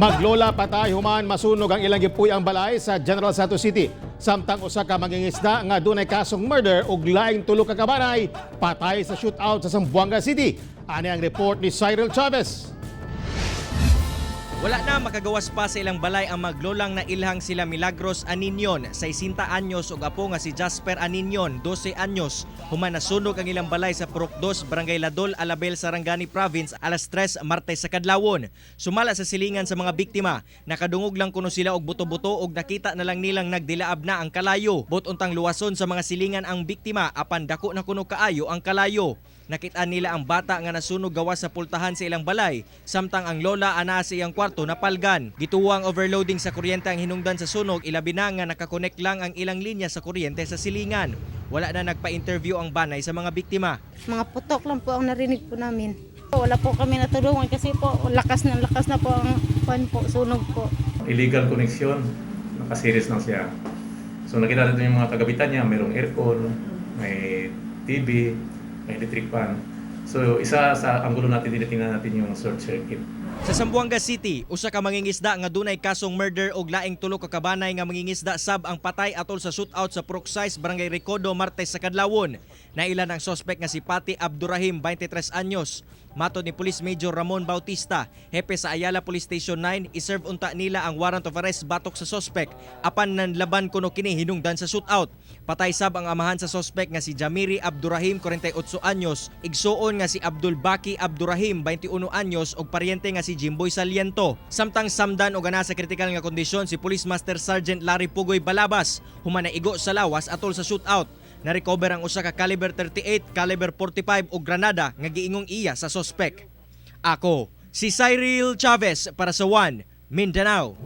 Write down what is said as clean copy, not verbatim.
Maglola patay human masunog ang ilang gipuy-ang balay sa General Santos City. Samtang usa ka mangingisda nga dunay kasong murder ug laing tulo ka kabanay patay sa shootout sa Zamboanga City. Ani ang report ni Cyril Chavez. Wala na makagawas pa sa ilang balay ang maglolang na ilhang sila Milagros Aninyon, 60 anyos, ug apo nga si Jasper Aninyon, 12 anyos, human nasunog ang ilang balay sa Purok 2, Barangay Ladol, Alabel, Sarangani Province, alas 3 Martes sa kadlawon. Sumala sa silingan sa mga biktima, nakadungog lang kuno sila og buto-buto ug nakita na lang nilang nagdilaab na ang kalayo. Buot untang luwason sa mga silingan ang biktima, apan dako na kuno kaayo ang kalayo. Nakita nila ang bata nga nasunog gawas sa pultahan sa ilang balay, samtang ang lola anaa sa iyang kwarto napalgan. Gituwang overloading sa kuryente ang hinungdan sa sunog, ilabi na nga nakakonek lang ang ilang linya sa kuryente sa silingan. Wala na nagpa-interview ang banay sa mga biktima. Mga putok lang po ang narinig po namin. Wala po kami natulungan kasi po lakas na po ang kwan po, sunog po. Illegal connection, naka-series lang siya. So nakita natin yung mga kagabitan niya, mayroong aircon, may TV, may electric fan. So isa sa anggulo natin, tinitingnan natin yung short circuit. Sa Zamboanga City, usa ka mangingisda nga dunay kasong murder og laing tulo ka kabanay nga mangingisda sab ang patay atol sa shootout sa Purok 6, Barangay Recodo, Martes sa kadlawon. Nailan ang sospek nga si Pati Abdurrahim, 23 anyos. Matod ni Police Major Ramon Bautista, hepe sa Ayala Police Station 9, iserve unta nila ang warrant of arrest batok sa sospek apan nanlaban kuno kini hinungdan sa shootout. Patay sab ang amahan sa sospek nga si Jamiri Abdurrahim, 48 anyos, igsuon nga si Abdul Baki Abdurrahim, 21 anyos, ug paryente nga si Jimboy Saliento. Samtang samdan og naa sa kritikal nga kondisyon si Police Master Sergeant Larry Pugoy Balabas human naigo sa lawas atol sa shootout. Na-recover ang usa ka caliber 38, caliber 45 ug granada nga giingong iya sa sospek. Ako, si Cyril Chavez para sa One Mindanao.